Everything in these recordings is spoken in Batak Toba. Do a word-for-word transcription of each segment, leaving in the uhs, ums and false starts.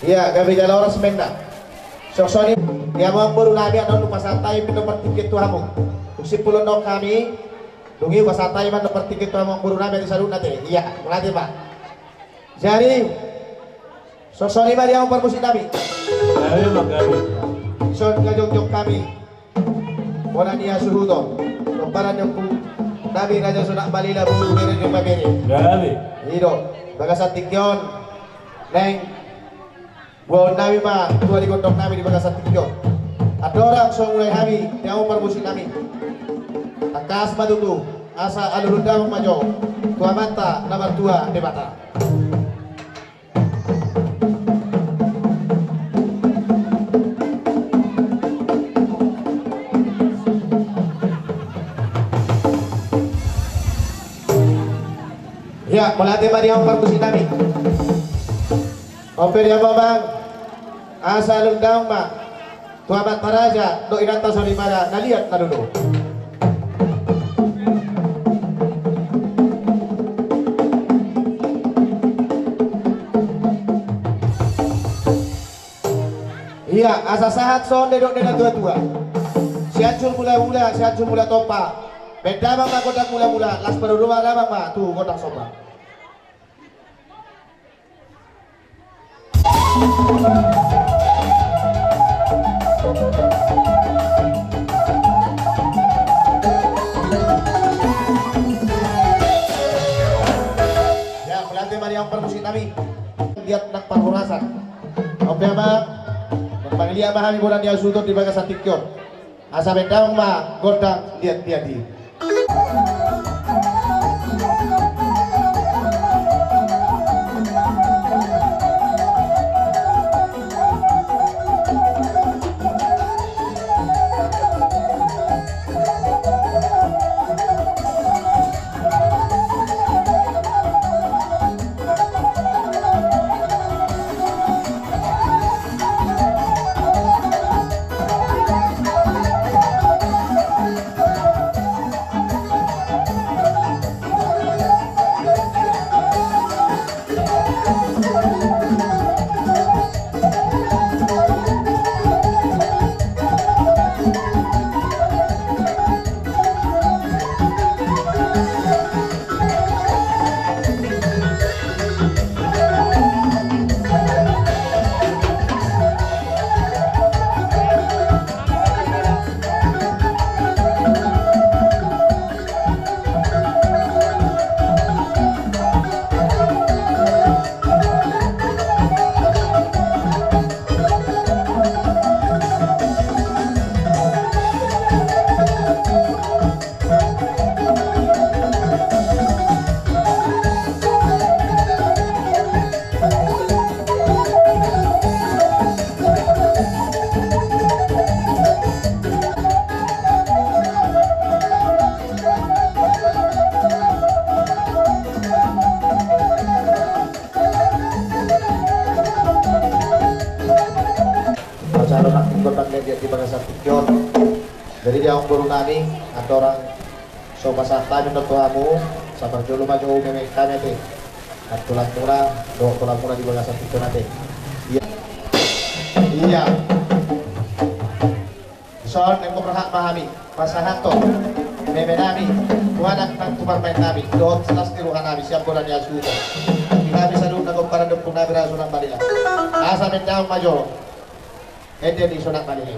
Ia, gabe jala horas ma inna. Songon i, di hamu amang boru nami, annon hupasahat hami ma annon partingkian tu hamu. Dung simpul on hami, dung i hupasahat hami ma annon partingkian tu hamu amang boru nami, ate, saluhutna ate. Ia, mauliate ma. Jadi, songon i ma di hamu parmusik nami. Gabe ma, gabe. Dison na jongjong hami. Bona ni hasuhuton, pomparan ni ompu nami Raja Sonak Balila, boru, bere ni pabere. Gabe. I do, bagasan tingki on, naeng buaon nami ma tua di gondang nami di bagasan tingki on. Andorang so mulai hami, di hamu parmusik nami. Tangkas ma tutu, asa alulun damang ma jo tu Amanta na martua Debata. Ia, mauliate ma di hamu parmusik nami. On pe di hamu amang, asa alulun damang ma tu amanta raja dohot inanta soripada na liat na lolo. Ia, asa sahat songon na nidok ni natuatua: Sianjur Mulamula, Sianjur Mula Tompa. Baen damang ma gondang mulamula, laos padomu damang ma tu gondang somba. Ia, mauliate ma di hamu parmusik nami. Liat nang parhorasan. On pe amang, mangaliat ma hami bona ni hasuhuton di bagasan tingki on. Asa baen damang ma gondang liat-liat i. Pasahat ma gondang liat-liat di bagasan tingki on. Jadi di hamu amang boru nami, andorang so pasahat hami annon tu hamu, sabar jolo ma jo umeme hami ate. Antulangmuna dohot tulangmuna di bagasan tingki on ate. Ia. Ia. Dison, naeng berhak ma hami pasahathon Meme nami, tu anak nang tu parumaen nami, dohot silas ni roha nami, sian bona ni hasuhuton. Di nami saluhutna pomparan ni ompung nami Raja Sunan Madela. Asa mendaon ma jolo. Ende ni Sunan Madela.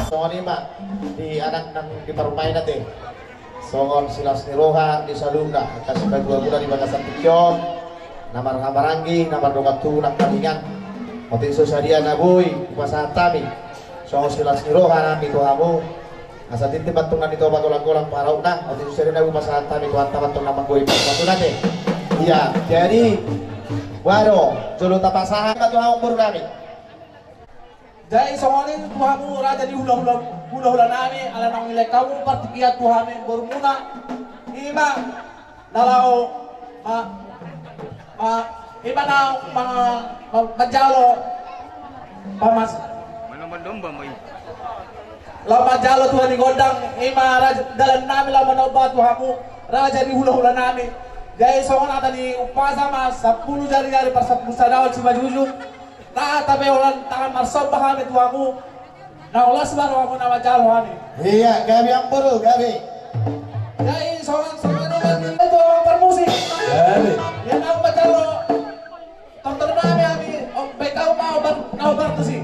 Songon i ma di anak nang di parumaen ate. Songon silas ni roha di saluhutna angka sipatua muna di bagasan tingki on, na marhahamaranggi, na mardongan tubu nang palingan. Otik so sadia na boi hupasahat hami songon silas ni roha nami tu hamu. Asa tintin ma antong na nitopa, golang-golang pangarahutna. Otik so sadia na boi hupasahat hami tu Tuhanta ma antong na manggohi pasupasu nami. Ia, jadi, boha do, jolo tapasahat ma tu hamu boru nami. Jadi songon i tu hamu raja ni hulahula, hulahula nami, ala naung dilehon hamu partingkian tu hami boru muna, i ma na laho ma, ma, i ma na ma, ma, manjalo pamas. Laho manjalo tuha ni gondang, i ma raja, dalan nami laho manomba tu hamu raja ni hulahula nami. Jadi songon hata ni umpasa ma, sampulu jari-jari parsapulu sadaon simanjujung. Tahan tape holan tangan marsomba hami tu hamu. Naung las ma rohamu na manjalo hami. Ia, gabe amang boru, gabe. Jadi songon, songon i ma tu amang parmusik. Gabe. Ia naung manjalo tortor nami hami, baen hamu ma ombar, na ombar tusi.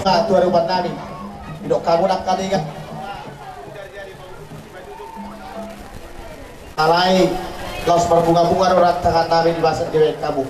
Tuan rumah nami, didok hamu nangkaningan. Alai laos marbunga-bunga do rantangan nami di bagasan dibaen hamu.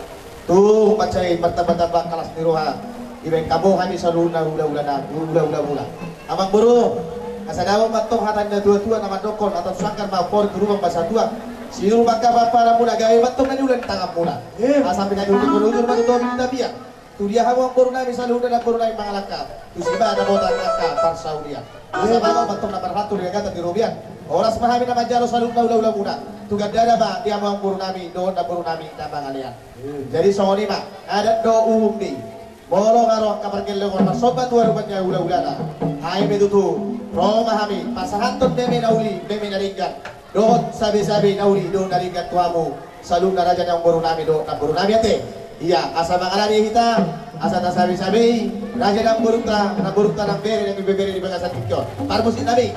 Tung mansai martamba-tamba las ni roha dibaen hamu hami saluhutna hula-hula na hula-hula muna. Amang boru, asa dao mantong hata ni na tua-tua na mandokkon, atau sangkar ma pori tu rumah basa tua. Siul mangkapa para muna gabe mantong na niula ni tangan muna. Asa pinangihuti kolo ujur mantong kita biar. Tu dia hamu amang boru nami saluhutna nang boru nami mangalangka. Tu si ba na bota angka parsaulian. Asa bagot mantong na marhatu di gagatan di robean. Horas ma hami na manjalo saluhutna hula-hula muna. Tu gandana ba dia hamu amang boru nami dohot nang boru nami na mangalean. Jadi songon i ma adat dohot uhum ni. Molo nga ro angka pargellengon marsomba tu arupan ni hula-hulana. Hami pe tutu ro ma hami pasahathon meme na uli meme na denggan. Dohot sabe-sabe na uli dohot na denggan tu hamu saluhutna raja ni amang boru nami dohot nang boru nami ate. Ia asa mangalari hita asa tasabe-sabei raja ni amang borunta nang borunta nang bere nang ibebere di bagasan tingki on. Parmusik nami.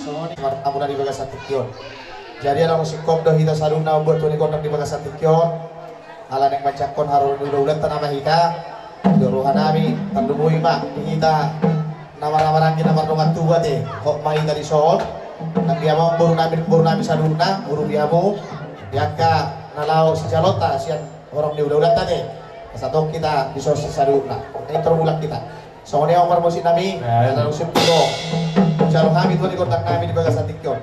Songon i ma amuna di bagasan tingki on. Jadi adong singkop do hita saluhutna mambuat tua ni gondang di bagasan tingki on. Ala naeng manjangkon haroro ni hula-hulanta nama hita. Di roha nami tarlumobi ma di hita nama-nama nangkin na mardongan tubu ate. Hot ma hita dison. Nang di hamu boru nami, boru nami saluhutna urupi hamu di angka na laho sijalonta sian horong ni hula-hulanta ate. Asa tong hita dison saluhutna. Naeng tarbulan hita. Songon i ma parmusik nami. Ala na usip tu do jalo hami tua ni gondang nami di bagasan tingki on.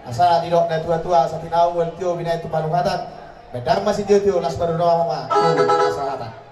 Asa didok na tua-tua asa tinahu hal tio binaen tu panuhatan. Baen damang ma sitio-tio las baru doang ma tu pasahaton.